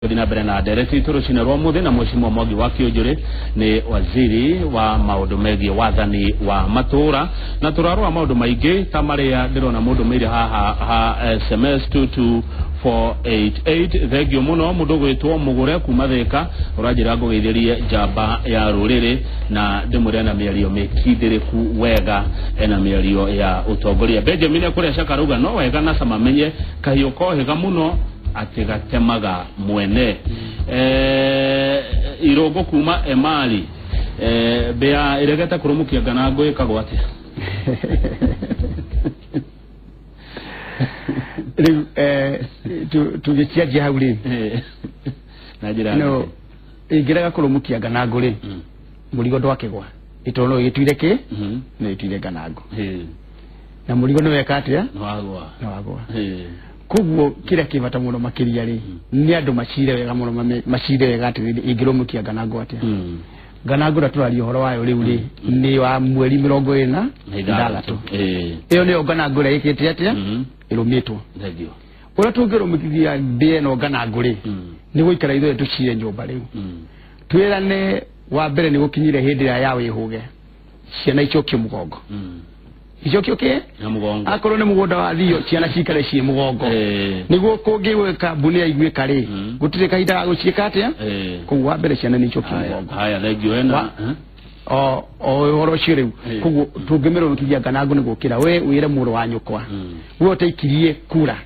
Gũthiĩ na mbere na ndereti itũ rũcinĩ rwa mũthĩ na Mheshimiwa Mwangi wa Kiunjuri nĩ waziri wa maũndũ megiĩ wathani wa matũũra, na tũrarora maũndũ maingĩ ta marĩa ndĩrona mũndũ meire haha ha SMS 22488. Thengio mũno mũndũ gwĩtwo Mũgũre kuma Thĩka, ũranjĩra ngũgeithĩrie njamba ya rũrĩrĩ na ndĩmwĩre na mĩario mĩkindĩrĩku wega, ena mĩario ya ũtongoria. Benjamin kũrĩa Cakarauga no wega na camamenye kahiũ kohĩga mũno atĩ gatemaga mwene. Irũngũ kuma Emali, mbĩa ĩregete kũrũmũkia nganangũ ĩkagwo atĩa? Rĩu tũgĩcianjia hau rĩ, na njĩra no ĩngĩrega kũrũmũkia nganangũ rĩ, mũrigo ndwakĩgwa ĩtondũ no ĩgĩtuire kĩ, no ĩtuire nganangũ na mũrigo nĩ weka atĩa? Nĩwagwa. Nĩ wagwa. Koguo kĩrĩa kĩ bata mũno makĩria rĩ, nĩ andũ macire wega mũno, macire wega atĩrĩrĩ, ĩngĩrũmũkia nganangũ atĩa? Nganangũ ĩrĩa tũraria ũhoro wayo rĩu rĩ, nĩ wa mweri 26. Ĩyo nĩyo nganangũ ĩrĩa ĩkĩte atĩa? Ĩrũmĩtwo. Thengio. Ũrĩa tũngĩrũmĩkithia mbĩa ĩno nganangũ rĩ, nĩ gũikara ithuĩ tũcire nyũmba rĩu, twĩrane wa mbere nĩ gũkinyire hĩndĩ ĩrĩa ya wĩhũge, ciana icokio mũgongo. Icokio kĩ? Na mũgongo. Akorwo nĩ mũgũnda wa thio, ciana cikare ciĩ mũgongo, nĩguo kũngĩgwĩka kambuni yaiguĩka rĩ, gũtirĩ kahinda ga gũciĩka atĩa. Koguo wa mbere ciana nĩ icokio mũgongo. Haya, thengio ena O o ũhoro ũcio rĩu, koguo tũngĩmĩrũmĩkithia nganangũ nĩ gũkĩra we wĩre mũrũ wa nyũkwa, we ũtaikirie kura,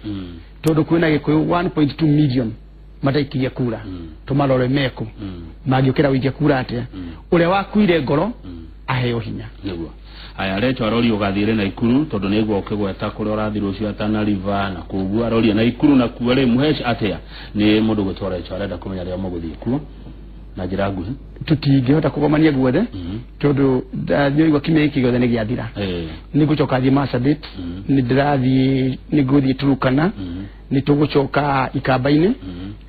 tondũ kwĩna Gĩkũyũ 1.2 million mataikirie kura, tũmarore mekũ mangĩũkĩra gũikia kura atĩa, ũrĩa wakuire ngoro aheo hinya. Nĩguo. Haya, Recho aroria ũgathiĩre Naikuru tondũ nĩguo ũkĩgweta kũrĩa ũrathiĩ rũciũ Tana River, na koguo aroria Naikuru na kuo rĩ Muhesh atĩa? Nĩ mũndũ gwĩtwo Recho arenda kũmenya rĩrĩa mũgũthiĩ kuo na njĩra nguhĩ. Tũtingĩhota kũgomania guothe, tondũ ndathiĩ kiumia gĩkĩ gĩothe nĩ gĩathira. Nĩ ngũcoka thiĩ Marsabit, nĩ ndĩrathiĩ, nĩ ngũthiĩ Turukana, nĩ tũgũcoka Ikamba-inĩ.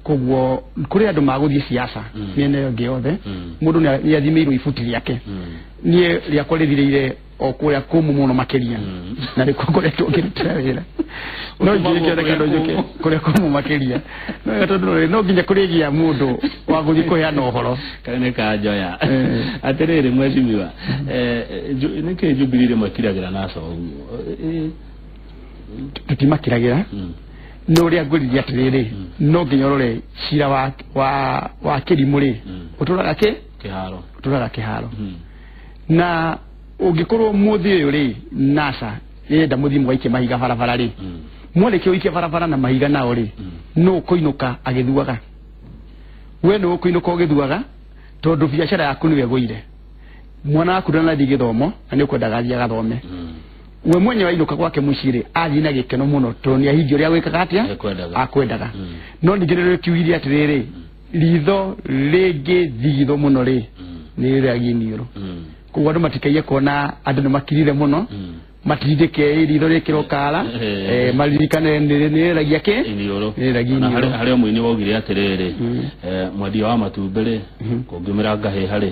Koguo kũrĩ andũ magũthiĩ siasa mĩena ĩyo ĩngĩ yothe, mũndũ nĩ athimĩirwo ibuti rĩake. Niĩ rĩakwa rĩthirĩire o kũrĩa kũmũ mũno makĩria, na nĩkuo ngoretwo ngĩrutĩra wĩra, no ingĩkĩoneka no njũke kũrĩa kũmũ makĩria, no wega tondũ no nginya kũrĩgĩa mũndũ wa gũthiĩ kũheana ũhoro. Kare nĩ kanjoya. Atĩrĩrĩ mheshimiwa, nĩkĩ Jubilee rĩmwe kiragĩra na coguo? Tũtimakiragĩra, no ũrĩa ngwĩrire atĩrĩrĩ, no nginya ũrore cira wa wa wa kĩrimũ rĩ, ũtũraga kĩ? Kĩharo. Ũtũraga kĩharo. Na ũngĩkorwo mũthĩ ũyũ rĩ, NASA ĩrenda mũthiĩ mũgaikie mahiga barabara rĩ, mwarĩkia gũikia barabara na mahiga nao rĩ, nũ ũkũinũka agĩthuaga? We nĩ ũkũinũka ũgĩthuaga, tondũ biacara yaku nĩwe ĩgũire, mwana waku ndanathiĩ gĩthomo na nĩ ũkwendaga athiĩ agathome. We mwenyewe ainũka gwake mũciĩ rĩ, athiĩ na gĩkeno mũno tondũ nĩ ahingia ũrĩa gwĩkaga atĩa? Ekwendaga. Akwendaga. No ningĩ nĩ rĩkiugire atĩrĩrĩ, ritho rĩngĩthigithwo mũno rĩ, nĩ rĩragia iniũrũ. Koguo andũ matikaiye kuona andũ nĩ makirire mũno, matindĩke ritho rĩkĩrwo kara, maririkane nĩ rĩragia kĩ? Iniũrũ. Nĩ rĩragia Na iniũrũ. Harĩ o mũini waugire atĩrĩrĩ, mwendia wa matumbĩ rĩ, kũngiumĩra ngahĩha rĩ,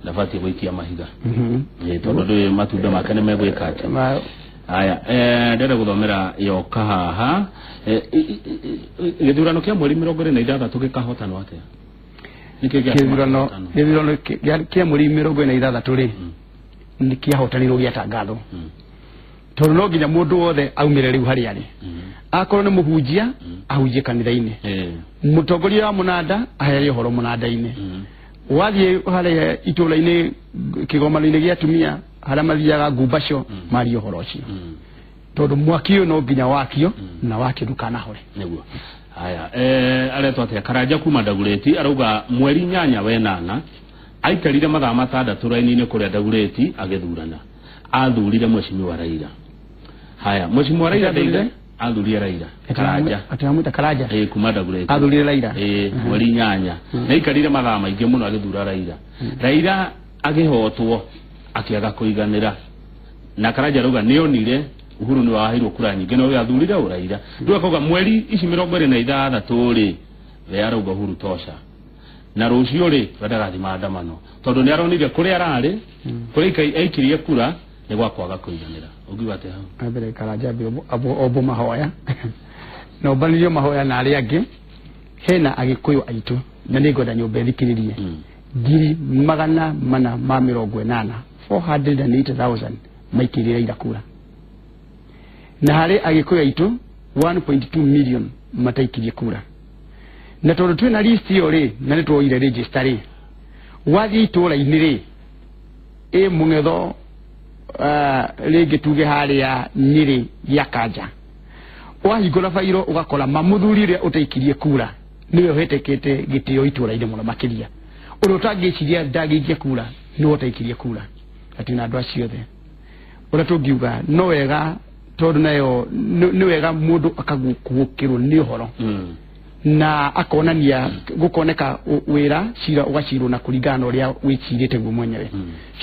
ndabatiĩ gũikia mahiga. Tondũ ndũĩ matumbĩ make nĩ megwĩka atĩa. Haya, ndĩrenda gũthomera yoka haha. Gĩthurano kĩa mweri 26 gĩkahotanwo atĩa? Nĩkĩ gĩatũma Gĩthurano kĩhotanwo? Gĩthurano kĩa mweri 26 rĩ, nĩ kĩahotanirwo gĩatangathwo, tondũ no nginya mũndũ wothe aumĩre rĩu harĩa arĩ. Akorwo nĩ mũhunjia, ahunjie kanitha-inĩ. Mũtongoria wa mũnanda aheane ũhoro mũnanda-inĩ. Wathiĩ harĩa itũũra-inĩ, kĩgomano-inĩ gĩa atumia harĩa mathiaga ngumbaco, marie ũhoro ũcio, tondũ mwaki ũyũ no nginya wakio, na wakio ndũkanahore. Nĩguo. Haya, aretwo atĩa? Karanja kuma Ndagurĩti arauga mweri 8 wenana aikarire mathaa 6 raini-inĩ kũrĩa Ndagurĩti agĩthurana, athurire mheshimiwa Raila. Haya, mheshimiwa Raila Athurire? ndeire athurire Raila. Karanja. Atĩ amwĩta Karanja? Kuma Ndagurĩti. Athurire Raila. Mweri 8 na aikarire mathaa maingĩ mũno agĩthura Raila. Raila agĩhotwo akĩaga kũiganĩra, na Karanja arauga nĩonire Uhuru nĩ waheirwo kura nyingĩ no we athurire ũ Raila. Rĩu akauga mweri ici 26 rĩ, we arauga Uhuru tosha, na rũciũ rĩ we ndagathiĩ maandamano tondũ nĩ aronire kũrĩa ararĩ, kũrĩa aikirie kura nĩ gwa kwaga kũiganĩra. Ũngiuga atĩa hau? Mbere Karanja ambe ombo mahoya na ũmbanirio mahoya na arĩa angĩ. Hena Agĩkũyũ aitũ na nĩ ngwenda nyũmba ĩthikĩrĩrie 480,000 480,000 maikĩrĩre Raila kura, na harĩ Agĩkũyũ aitũ 1.2 million mataikirie kura. Na tondũ twĩna list ĩyo rĩ, na nĩ tuoire register rĩ, wathiĩ itũũra-inĩ rĩ, ĩ mũng'etho rĩngĩ tuge harĩa Nyĩrĩ gĩa Kanja, wahingũra bairo ũgakora mamũthuri ũrĩa ũtaikirie kura nĩwe ũhetũkĩte gĩtĩo itũũra-inĩ mũno makĩria. Ũrĩa ũtangĩciria ndangĩikia kura nĩwe ũtaikirie kura. Atĩ na andũ acio othe ũrĩa tũngiuga no wega, tondũ nayo nĩ wega mũndũ akagũkĩrwo nĩ ũhoro na akonania gukoneka wira cira ugacirwo na kuringana na uria wicirite guo mwenyewe.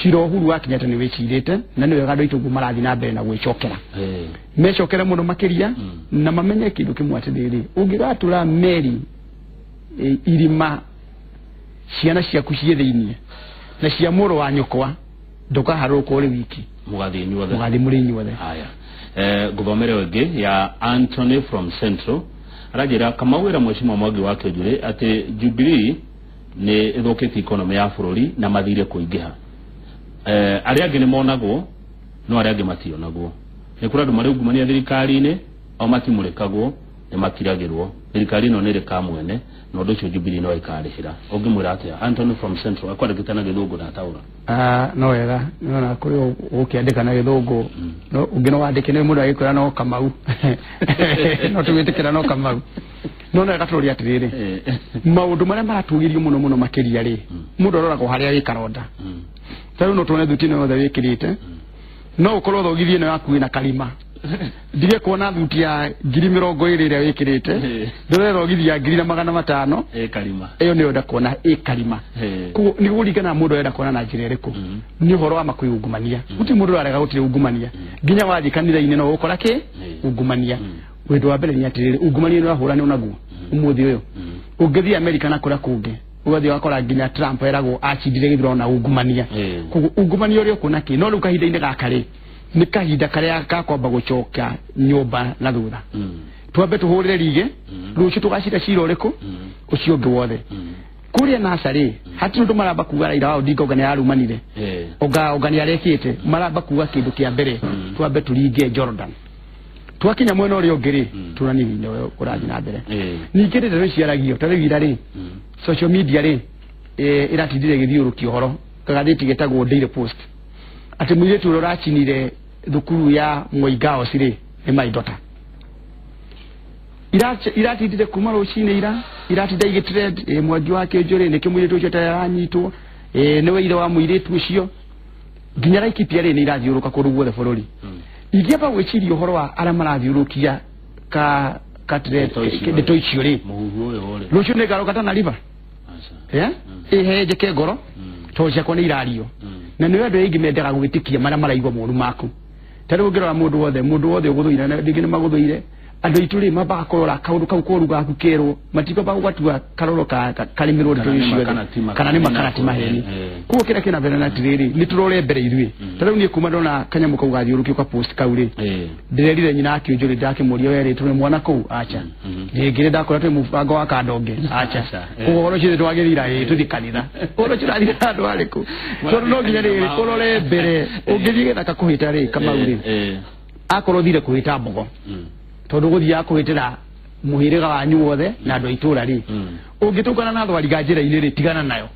Cira Uhuru wa Kenyatta ni wicirite na ni wega andu aitu guo marathi na mbere na gwicokera mecokera muno makiria na mamenye kindu kimwe atiriri, ungigatura meri irima ciana ciaku ciĩ thĩiniĩ na cia mũrũ wa nyũkwa ndukaharũrũka ũrĩ wiki, mugathi inyuothe, mugathi mũrĩ inyuothe. Haya, nguthomere ũngĩ ya Anthony from Central arajira Kamau wĩra mheshimiwa Mwangi wa Kĩnjũrĩ atĩ Jubilee nĩ ĩthũkĩtie economy ya bũrũri na mathire kũingĩha. Arĩa angĩ nĩ monagwo no arĩa angĩ mationagwo. Nĩ kũrĩ andũ marĩ ungumania thirikari-inĩ o matimũrĩkagwo, nĩ makiragĩrwo. Thirikari ĩno nĩ ĩrĩ kamwene na ũndũ ũcio Jubilee no ĩkarĩhĩra. Ũngĩmwĩra atĩa Anthony from Central akwandĩkĩte na gĩthũngũ na ataũra? No wega nĩwona kũrĩ ũkĩandĩka na gĩthũngũ no ũngĩ no wandĩke nĩ mũndũ agĩkwĩra no Kamau no tũgwĩtĩkĩra no Kamau. No no gatũrũria atĩrĩrĩ, maũndũ marĩa maratũgĩrio mũno mũno makĩria rĩ, mũndũ aroragwo harĩa gĩkaronda. Ta rĩu no tuone thuti ĩno yothe wĩkĩrĩte, no ũkorwo thogithie ĩno yaku ĩna karima, ndige kuona thuti ya 20,000 ĩrĩa wĩkĩrĩte, ndore thogithi ya 1,500 ĩ karima, ĩyo nĩyo ndakuona ĩ karima. Koguo nĩ kũringana na mũndũ arenda kuona na njĩra ĩrĩkũ. Nĩ ũhoro wa makwĩungumania, gũtirĩ mũndũ ũrarega gũtirĩ ungumania, nginya wathiĩ kanitha-inĩ no ũkora kĩ ungumania. Ũndũ wa mbere nĩ atĩrĩrĩ, ungumania nĩ ũrahũranwo naguo ũmũthĩ ũyũ. Ũngĩthiĩ Amerika na kũrĩa kũngĩ ũgathiĩ ũgakora nginya Trump eragwo acindire gĩthurano na ungumania. Koguo ungumania ũrĩa ũkuona kĩ, no rĩu kahinda-inĩ gaka rĩ, nĩ kahinda karĩa ka kwamba gũcoka nyũmba na thutha, twambe tũhũrĩre rige rũciũ tũgacira cira ũrĩkũ ũcio ũngĩ wothe. Kũrĩa NASA rĩ, hatirĩ ũndũ maramba kuga Raila wa Odinga ũnga nĩarumanire, ũnga nĩarekĩte, maramba kuga kĩndũ kĩa mbere twambe tũringe Jordan, twakinya mwena ũrĩa ũngĩ rĩ, tũrani hinya ũrĩa ũrathiĩ na mbere. Ningĩ ndeto nĩciaragio ta rĩu ira rĩ, social media rĩ ĩratindire ĩgĩthiũrũkia ũhoro kagathĩti getagwo Daily Post atĩ mũirĩtu ũrĩa ũracinire thukuru ya Moi Girls rĩ nĩ my daughter. Iratindire kuma rũcinĩ ira iratinda igĩtrend Mwangi wa Kĩnjũrĩ nĩkĩ mũirĩtu ũcio ataranyitwo, nĩwe ithe wa mũirĩtu ũcio, nginya Laikipia rĩ nĩ irathiũrũka kũndũ guothe bũrũri. Ingĩamba gwĩciria ũhoro wa arĩa marathiũrũkia ka ndeto icio rĩ, rũciũ nĩ ngaroka Tana River ĩhenjeke ngoro tondũ ciakwa nĩ irario, na nĩ andũ aingĩ mendaga gwĩtĩkia marĩa maraigua moru maku. Ta rĩu ũngĩrora mũndũ wothe ũgũthũire na rĩngĩ nĩ magũthũire, andũ aitũ rĩ mambaga kũrora kaũndũ kau koru gaku kerwo, matikwamba gũgatua karoro karĩmĩrwo ndeto icio kana nĩ ma kana ti maheni. Koguo kĩrĩa kĩna mbere na atĩrĩrĩ, nĩ tũrore mbere ithuĩ. Ta rĩu niĩ kuma ndona kanyamũ kau gathiũrũkio ka post kau rĩ, ndĩrerire nyina akĩnjũria, ndakĩmũria we rĩ tũrĩ mwana kũu acha, rĩngĩ rĩ ndakora twĩ mũbango wa kandonge acha, koguo ũhoro ũcio nĩtwagĩrĩra ĩ tũthiĩ kanitha, ũhoro ũcio ũrathiĩ na andũ arĩkũ? Tondũ no nginya rĩrĩ ũrore mbere, ũngĩthiĩ gĩthaka kũhĩta rĩ Kamau rĩ, akorwo ũthire kũhĩta mbogo tondũ gũthiaga kũhĩtĩra mũhĩrĩga wanyu wothe na andũ a itũũra rĩ, ũngĩtũngana na thwariga njĩra-inĩ rĩ, tigana nayo,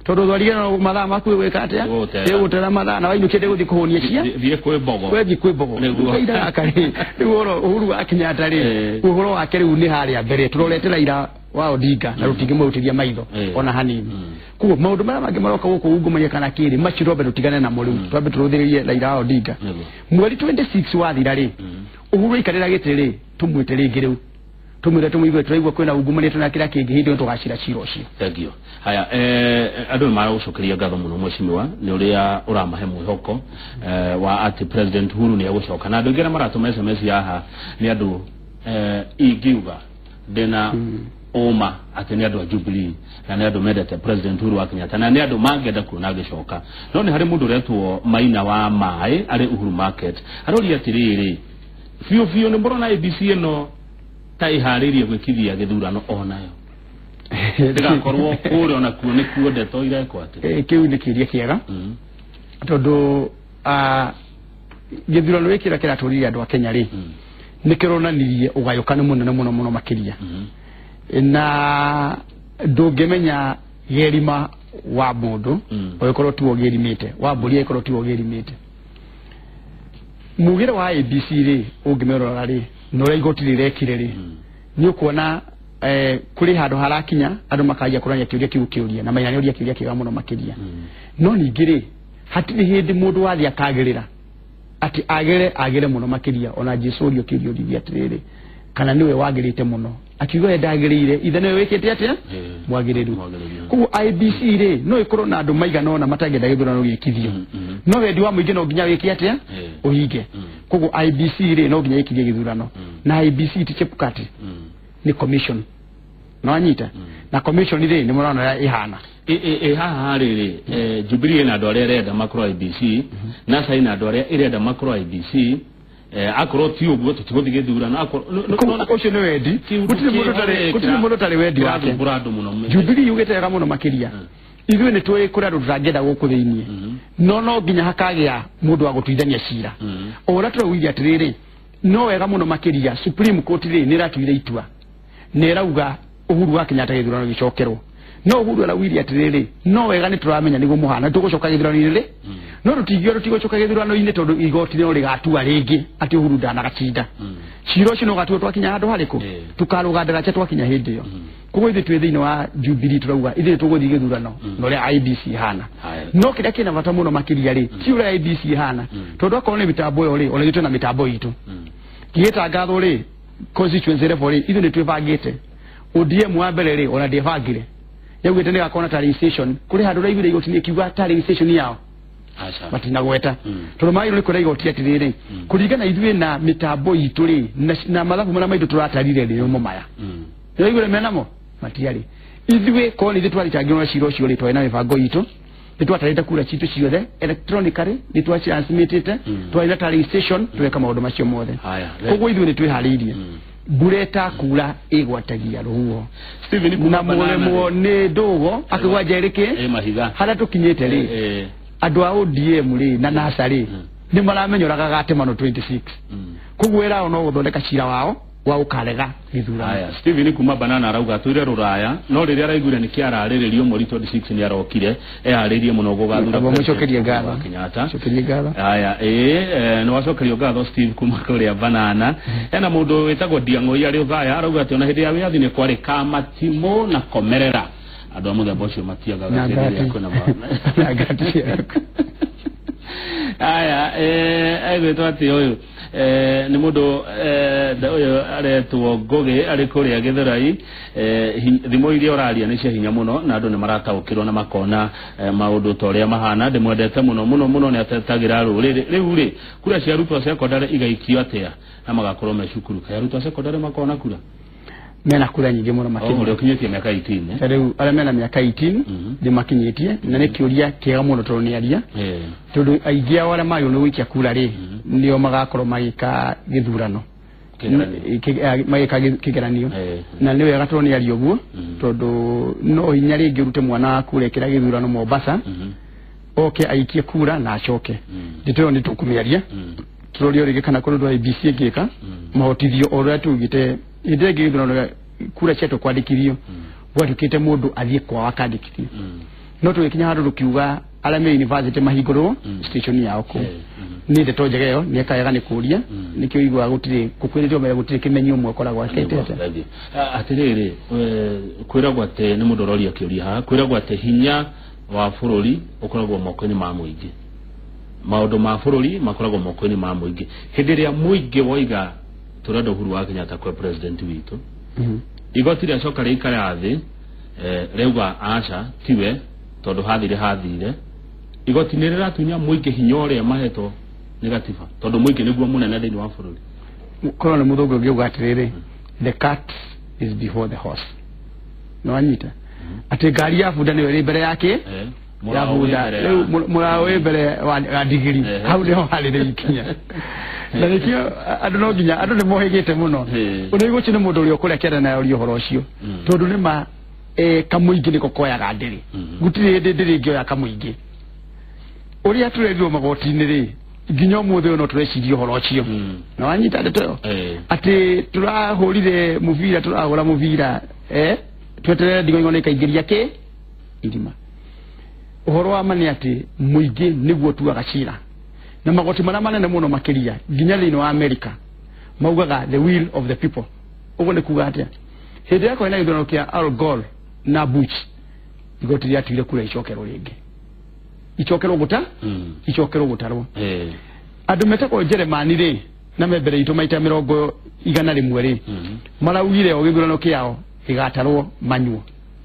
tondũ thwariga no mathaa maku ĩgwĩka atĩa, ĩgũtera mathaa na wainũkia ndĩgũthiĩ kũhũnia cia thiĩ kwĩ mbogo, wethiĩ kwĩ mbogo. Kahinda gaka rĩ, rĩu ũhoro Uhuru wa Kenyatta rĩ, ũhoro wake rĩu nĩ harĩa mbere tũrorete Raila wa Odinga na rũtingĩmũrutĩria maitho ona hanini. Koguo maũndũ marĩa mangĩ maroka gũkũ ungumania kana kĩrĩ macio twambe tũtigane namo rĩu, twambe tũrũthĩrĩrie Raila wa Odinga. Mweri 26 wathira rĩ, Uhuru aikarĩra gĩtĩ rĩ, tũmwĩte rĩngĩ rĩu tũmwĩre tũmũigue tũraigua kwĩna ungumania tũna kĩrĩa kĩngĩ, hĩndĩ ĩyo tũgacira cira ũcio. Thank you. Haya, andũ nĩ maragũcokeria ngatho mũno mheshimiwa nĩ ũrĩa ũramahe mwĩhoko wa atĩ President Uhuru nĩ egũcoka, na andũ aingĩ arĩa maratũma SMS haha nĩ andũ ingiuga ndĩna ũma atĩ nĩ andũ a Jubilee na nĩ andũ mendete President Uhuru wa Kenyatta na nĩ andũ mangĩenda kuona agĩcoka. No nĩ harĩ mũndũ ũretwo Maina wa Maĩ arĩ Uhuru Market aroria atĩrĩrĩ, biũ biũ nĩ mũrona ABC ĩno ta iharĩrie gwĩkithia gĩthurano onayo ndĩgakorwo kũrĩa onakuo nĩkuo ndeto irekwo atĩ kĩu nĩ kĩũria kĩega tondũ gĩthurano gĩkĩ kĩrĩa kĩratũririe andũ a Kenya rĩ nĩ kĩronanirie ũgayũkanu mũnene mũno mũno makĩria na ndũngĩmenya gerima wa mũndũ ũgĩkorwo tiwe ũgĩrimĩte wa mbũri ĩkorwo tiwe ũgĩrimĩte. Mugire wa ABC rĩ ũngĩmerora rĩ na ũrĩa igoti rĩrekire rĩ nĩ ũkuona kũrĩ handũ harakinya andũ makanjia kũrania kĩũria kĩu kĩũria na maina nĩũria kĩũria kĩega mũno makĩria. No ningĩ rĩ hatirĩ hĩndĩ mũndũ wathiĩ akagĩrĩra atĩ agĩre mũno makĩria ona Jesũ ũrio kĩũria ũririe atĩrĩrĩ kana nĩwe wagĩrĩte mũno akiuga we ndagĩrĩire ithe nĩwe wĩkĩte atĩa mwagĩrĩru. Koguo IEBC rĩ no ĩkorwo na andũ maigana ũna matangĩenda gĩthurano gĩkithio no wendi wa mũingĩ no nginya wĩke atĩa ũhinge. Koguo IEBC rĩ no nginya ĩkithie gĩthurano na IEBC ti Chebukati nĩ commission no anyita na commission rĩ nĩ mũrona ũrĩa ĩhana haha rĩ Jubilee ĩna andũ arĩa ĩrenda makorwo IEBC NASA ĩna andũ arĩa ĩrenda makorwo IEBC akorwo ti ũguo tũtigũthiĩ gĩthurano ũcio nĩ wendi gũtirĩ mũndũ ũtarĩ wendi wake. Jubilee yugĩte wega mũno makĩria ithuĩ nĩ tũĩ kũrĩ andũ tũtangĩenda gũkũ thĩiniĩ no nginya hakagĩa mũndũ wa gũtuithania cira o ũrĩa tũraugire atĩrĩrĩ no wega mũno makĩria Supreme Court rĩ nĩ ĩratuire itua nĩ ĩrauga Uhuru wa Kenyatta gĩthurano gĩcokerwo no Uhuru araugire atĩrĩrĩ no wega nĩ tũramenya nĩguo mũhana tũgũcoka gĩthurano-inĩ rĩ no tũtingiuga tũtigũcoka gĩthurano-inĩ tondũ igoti no rĩgatua rĩngĩ atĩ Uhuru ndanagacinda cira ũcio no ũgatuo twakinya handũ harĩkũ tũkarũga ndaraca twakinya hĩndĩ ĩyo. Koguo ithuĩ twĩ thĩinĩ wa Jubilee tũrauga ithuĩ tũgũthiĩ gĩthurano na ũrĩa IEBC ĩhana no kĩrĩa kĩna bata mũno makĩria rĩ ti ũrĩa IEBC ĩhana tondũ akorwo nĩ mĩtambo ĩyo rĩ ona ithuĩ twĩna mĩtambo itũ gĩgĩtangathwo rĩ constituency level rĩ ithuĩ nĩ twĩbangĩte ODM wa mbere rĩ ona ndĩbangire yaugĩte nĩ gakorwo na tallying station kũrĩ handũ ũraiguire igoti nĩ ĩkiuga tallying station yao matinagweta tondũ magĩrĩirwo nĩ kwĩra igoti atĩrĩrĩ kũringana ithuĩ na mĩtambo itũ rĩ na mathabu marĩa maitũ tũratarire rĩ nĩmo maya nĩwaiguire menamo matiarĩ ithuĩ korwo nĩ ithuĩ twarĩtangĩrwo na cira ũcio rĩ twarĩ na mĩbango itũ nĩ twatarĩte kura citũ ciothe electronically nĩ twatransmitĩte twarĩ na tallying station tweka maũndũ macio mothe. Koguo ithuĩ nĩ twĩharĩirie mbura ĩtakura ĩgwatagia rũhuho na mũremwo nĩ ndũgo akĩgwanja ĩrĩ kĩ harĩa tũkinyĩte rĩ andũ a ODM rĩ na NASA rĩ nĩ maramenyoraga gatemano 26 koguo ĩrao no gũthondeka cira wao wa ũkarega gĩthurano. Haya Stephen kuma Banana arauga atũire rũraya no rĩrĩa araiguire nĩ kĩararĩrĩrio mweri 26 nĩ arokire eharĩirie mũno gũgathura mũcokerie ngatho Kenyatta. Cokerie ngatho. Haya nĩ wacokerio ngatho Steve kuma kũrĩa Banana. Hena mũndũ wĩtagwo Ndiang'oi arĩ Othaya arauga atĩ ona hĩndĩ ya wĩyathi nĩ kwarĩ Kamatimũ na Komerera andũ a mũthemba ũcio matiagaga hĩndĩ ĩrĩa kwĩna na ngati ciaku. Aya egwĩtwo atĩ ũyũ nĩ mũndũ ũyũ aretwo Ngũgĩ arĩ kũrĩa Gĩthũrai thimũ iria ũraria nĩ cia hinya mũno na andũ nĩ marataũkĩrwo na makona maũndũ ta ũrĩa mahana ndĩmwendete mũno mũno mũno nĩ atetagĩra rũrĩrĩ rĩu rĩ kura cia arutwo a cekondarĩ igaikio atĩa na magakorwo me cukuru kaĩ arutwo a cekondarĩ makorwo na kura mena kura nyingĩ mũno makĩria ũrĩa ũkinyĩtie mĩaka 18 rĩu arĩa mena mĩaka 18 nĩ makinyĩtie na nĩ kĩũria kĩega mũno tondũ nĩ aria tondũ aingĩ ao arĩa magĩrĩirwo nĩ gũikia kura rĩ nĩo magakorwo magĩka gĩthurano magĩka kĩgeranio na nĩ wega tondũ nĩ aria ũguo tondũ no hinya rĩngĩ ũrute mwana waku ũrekĩra gĩthurano Mombasa oke aikie kura na acoke ndeto ĩyo nĩ tũkũmĩaria tũrorie rĩngĩ kana kũrĩ ũndũ IEBC ĩngĩka mahotithio o ũrĩa tugĩte hĩndĩ ĩngĩ gĩthurano kura ciatũ kwandĩkithio gwatuĩkĩte mũndũ athiĩ kwao akandĩkithio no tũgĩkinya handũ tũkiuga arĩa me university mahingũrwo station yao kũu nĩ ndeto njega ĩyo nĩ ekaga nĩ kũria nĩkĩo iguaga gũtirĩ gũkwĩrĩtwo mbere gũtirĩ kĩmenyi ũmwe ũkoragwo akĩte atĩa. Atĩrĩrĩ kwĩragwo atĩ nĩ mũndũ ũroria kĩũria haha kwĩragwo atĩ hinya wa bũrũri ũkoragwo moko-inĩ ma mũingĩ maũndũ ma bũrũri makoragwo moko-inĩ ma mũingĩ hĩndĩ ĩrĩa mũingĩ woiga tũrenda Uhuru wa Kenyatta kwe president witũ igoti rĩacoka rĩikara thĩ rĩauga aca tiwe tondũ hathire igoti nĩ rĩratunya mũingĩ hinya ũrĩa mahetwo nĩ gatiba tondũ mũingĩ nĩguo mũnene thĩinĩ wa bũrũri. Korwo nĩ mũthũngũ ũngĩuga atĩrĩrĩ the cat is before the horse no anyita atĩ ngari ya bunda nĩyo ĩrĩ mbere yake ya bunda rĩu mũraũ wĩ mbere wa ndigiri hau nĩho harĩ rĩ ikinya. Na nĩkĩo andũ no nginya andũ nĩ mohĩgĩte mũno. Ũndũ ũcio nĩ mũndũ ũrĩa ũkũrĩa kĩanda na ũria ũhoro ũcio. Tondũ nĩ ma kamũingĩ nĩko koyaga ndĩrĩ. Gũtirĩ hĩndĩ ndĩrĩ ĩngĩoya kamũingĩ. Ũrĩa tũrerirwo magoti-inĩ rĩ, nginya ũmũthĩ ũyũ no tũreciria ũhoro ũcio. Na wanyita ndeto ĩyo? Atĩ tũrahũrire mũbira, tũrahũra mũbira, tweterere ndigo nĩ ĩkaingĩria kĩ irima. Ũhoro wa ma nĩ atĩ mũingĩ nĩguo ũtuaga cira. Na magoti marĩa manene mũno makĩria nginya thĩinĩ wa America maugaga the will of the people. Ũguo nĩ kuga atĩa? Hĩndĩ ĩrĩa kwarĩ na gĩthurano kĩa Al Gore na Bush, igoti rĩatuire kura icokerwo rĩngĩ. Icokerwo gũta? Icokerwo gũtarwo. Andũ metagwo Jeremani rĩ, na me mbere itũ maita 100 rĩ, maraugire o gĩthurano kĩao gĩgatarwo manyuo.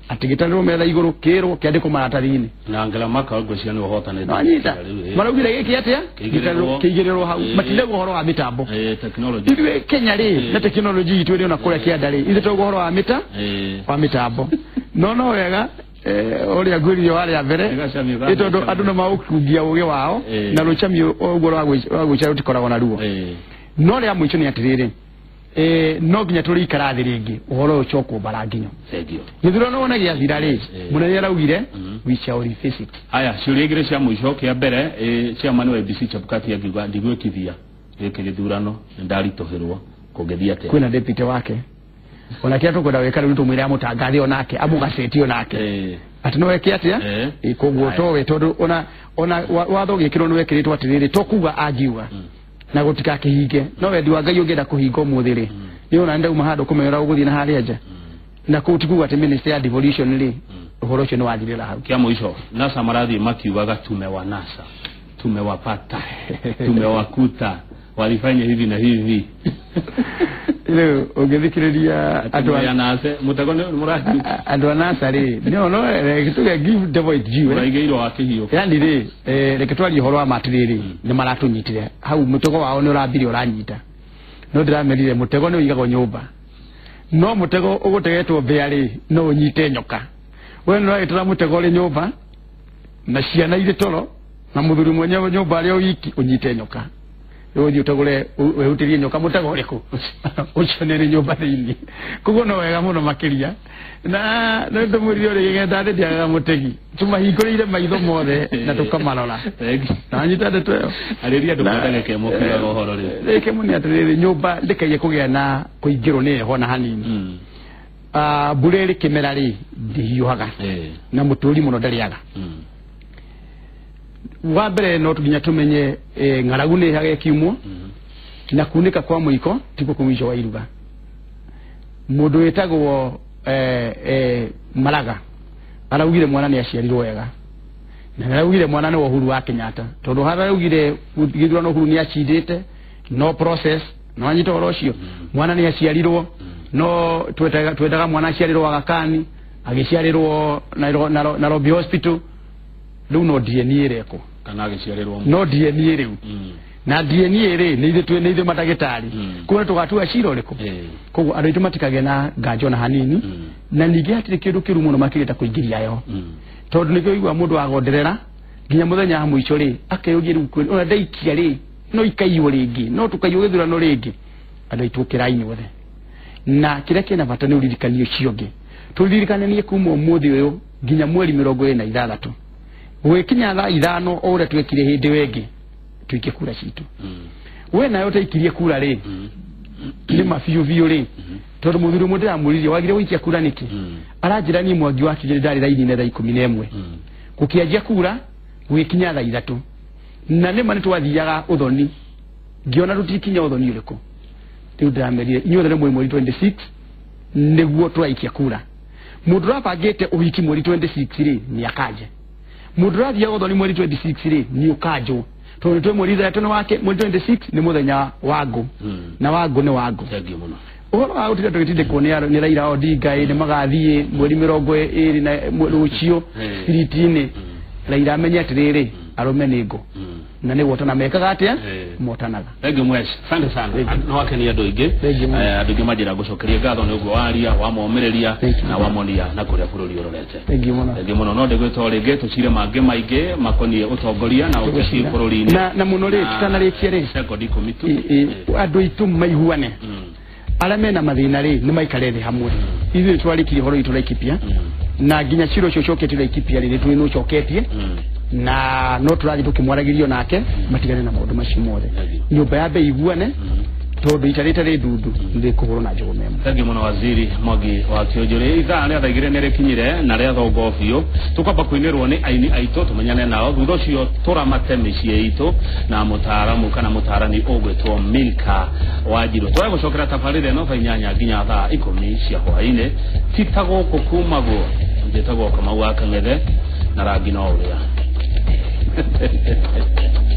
Atĩ gĩtarĩrwo metha igũrũ kĩrwo kĩandĩkwo maratathi-inĩ. Na Angela Merkel ngwĩciria nĩwe ũhotanĩte. Na wanyita? Maraugire gĩkĩ atĩa? Kĩigĩrĩrwo hau. Matindaga ũhoro wa mĩtambo. Technology. Ithuĩ Kenya rĩ, na technology itũ ĩrĩ ona kũrĩa kĩanda rĩ, ithuĩ tũrauga ũhoro wa mĩta? Wa mĩtambo. No no wega, ũrĩa ngwĩrire warĩa mbere, nĩ tondũ andũ no magũkungia ũgĩ wao, na rũcamio ũguo rwa gwĩca rũtikoragwo na ruo. No rĩa mũico nĩ atĩrĩrĩ, no nginya tũrĩikara thĩ rĩngĩ ũhoro ũyũ ũcokwo mbara nginyo. Gĩthurano wona gĩathira rĩ, mũnene araugire we shall revisit. Haya, ciũria igĩrĩ cia mũico. Kĩa mbere, chairman wa ABC Chebukati akiuga ndigwĩkithia gĩkĩ gĩthurano, nĩ ndaritũhĩrwo, kũngĩthiĩ atĩa? Kwĩna deputy wake ona kĩrĩa tũkwenda gwĩka rĩu tũmwĩre amũtangathe onake amũgacĩti onake atĩ no eke atĩa? Koguo towe tondũ ona watho ũgĩkĩrwo nĩ wekĩrĩtwo atĩrĩrĩ, to kuga angiuga na gũtikakĩhinge. No wendi wa Ngai ũngĩenda kũhinga ũmũthĩ rĩ, nĩ ona ndauma handũ kũmenya ũrĩa ũgũthiĩ na harĩa nja. Na kũu ti kuga atĩ minister ya devolution rĩ, ũhoro ũcio nĩ wathirĩra hau. Kĩa mũico, NASA marathiĩ makiugaga tumewa NASA, tumewapata, tumewakuta, walifanya hivi na hivi. Rĩu ũngĩthikĩrĩria andũ a NASA, mũtego nĩ mũrathi. Andũ a NASA rĩ, no reke tuge give devil its due. Ũraigĩirwo wa kĩhiũ. Yaani rĩ, reke twarie ũhoro wa ma atĩrĩrĩ, nĩ maratũnyitire. Hau mũtego wao nĩ ũrambire ũranyita. No ndĩramerire mũtego nĩ ũigagwo nyũmba. No mũtego ũgũtegetwo mbĩa rĩ, no ũnyite nyoka. We nĩ ũragĩtara mũtego ũrĩ nyũmba, na ciana irĩ toro, na mũthuri mwenyewe nyũmba arĩ o wiki, ũnyite nyoka. Rĩu ũthiĩ ũtegũre, wĩhutĩrie nyoka mũtego ũrĩkũ? Ũcio nĩ ũrĩ nyũmba thĩinĩ. Koguo no wega mũno makĩria. Na nĩ ndĩmwĩrire ũrĩa gĩgenda thĩ ndiagaga mũtegi. Tũmahingũrĩire maitho mothe na tũkamarora. Na nyita ndeto ĩyo. Arĩria andũ kwa ndagĩka ĩmwe ũkiugaga ũhoro rĩu. Ndagĩka ĩmwe nĩ atĩrĩrĩ, nyũmba ndĩkaige kũgĩa na kũingĩrwo nĩ heho na hanini. Mbura ĩrĩ kĩmera rĩ, ndĩhiũhaga. Na mũtũri mũno ndarĩaga. Wa mbere no nginya tũmenye ng'aragu nĩ ĩhaga ĩkiumwo, na kunĩka kwa mũiko tikuo mũico wa iruga. Mũndũ wĩtagwo Maraga araugire mwana nĩ aciarirwo wega, na araugire mwana nĩ wa Uhuru wa Kenyatta, tondũ harĩa araugire gĩthurano Uhuru nĩ acindĩte, no process, no anyita ũhoro ũcio. Mwana nĩ aciarirwo, no twendaga mwana aciarirwo Aga Khan, agĩciarirwo Nairobi Hospital. Rĩu no DNA ĩrekwo. Kana agĩciarĩrwo No DNA rĩu. Na DNA rĩ, nĩ ithuĩ nĩ ithuĩ mandagĩtarĩ. Koguo tũgatua cira ũrĩkũ? Koguo andũ aitũ matikagĩe na nganja ona hanini. Na ningĩ hatirĩ kĩndũ kĩũru mũno makĩria ta kũingĩria heho. Tondũ nĩkĩo ũiguaga mũndũ agonderera nginya mũthenya wa mũico rĩ, akeyũria rĩu kwĩ ona ndaikia rĩ, no ikaiywo rĩngĩ, no tũkaiywo gĩthurano rĩngĩ. Andũ aitũ ũkĩrai inyuothe. Na kĩrĩa kĩna bata nĩ ũririkani ũcio ũngĩ. Tũririkananie kuma ũmũthĩ ũyũ nginya mweri 26. Gwĩkinya thaa 5 o ũrĩa twekire hĩndĩ ĩyo ĩngĩ, tuikie kura citũ. We nawe ũtaikirie kura rĩ, nĩ ma biũ biũ rĩ, tondũ mũthuri ũmwe ndĩramũririe wagire gũikia kura nĩkĩ? Aranjĩra niĩ Mwangi wa Kĩgĩrĩ ndarĩ raini-inĩ thaa 11. Gũkĩanjia kura gũgĩkinya thaa 3. Na nĩma nĩtwathiaga ũthoni, ngĩona tũtikinya ũthoni ũrĩkũ. Rĩu ndĩramerire inyuothe nĩ mwĩ mweri 26 nĩguo tũraikia kura. Mũndũ ũrabangĩte ũhiki mweri 26 rĩ, nĩ akanje. Mũndũ ũrathiaga ũthoni mweri 26 rĩ, nĩ ũkanjwo. Tondũ twĩ mweri 3 nĩ wake, mweri 26 nĩ mũthenya wa ngũ. Na wa ngũ nĩ wa ngũ. Thank you mũno. Ũhoro wa gũtinda tũgĩtindĩkwo nĩ Raila Odinga ĩ, nĩ magathiĩ mweri 20 na rũciũ street-inĩ. Raila amenye atĩrĩrĩ, Arũme nĩ ngo na nĩ gwotana mekaga atĩa motanaga. Thank you mwesh, asante sana. No wakenia andũ aingĩ, andũ aingĩ manjĩra ngũcokerie ngatho nĩ ũguo waria wamomĩrĩria na wamonia na kũrĩa bũrũri ũrorete. Thank you mũno. Thank you mũno. No ndĩgwĩta o rĩngĩ tũcire mangĩ maingĩ makoniĩ ũtongoria na ũteti bũrũri-inĩ. Na mũno rĩ tutanarĩkia rĩ sekondi 10 tu andũ aitũ maiguane arĩa mena mathĩna rĩ nĩ maikare thĩ hamwe. Ithuĩ twarĩkirie ũhoro witũ Laikipia na nginya cira ũcio ũcoketie Laikipia rĩ nĩ tũĩ nĩ ũcoketie na no tũrathiĩ tũkĩmwaragĩrio nake matigane na maũndũ macio mothe. Nyũmba ya mbei iguane tondũ ita rĩtarĩ ndundu nĩrĩkũhũrwo na njũgũma ĩmwe. Thank you mũno Waziri Mwangi wa Kĩũnjũrĩ. Ithaa rĩa thaa 2 nĩ rĩkinyire na rĩa thongo biũ. Tũkwamba kũinĩrwo nĩ aini aitũ tũmenyane nao, thutha ũcio tũramate mĩciĩ itũ na mũtaaramu kana mũtaarani ũgwĩtwo Milka Wanjirũ. Tũrĩa gũcokera tabarĩra ĩno thaa 8 nginya thaa 10 cia hwaĩ-inĩ. Ti ta gũkũ kumagwo, njĩtagwo Kamau wa Kang'ethe na rangi no ũrĩa.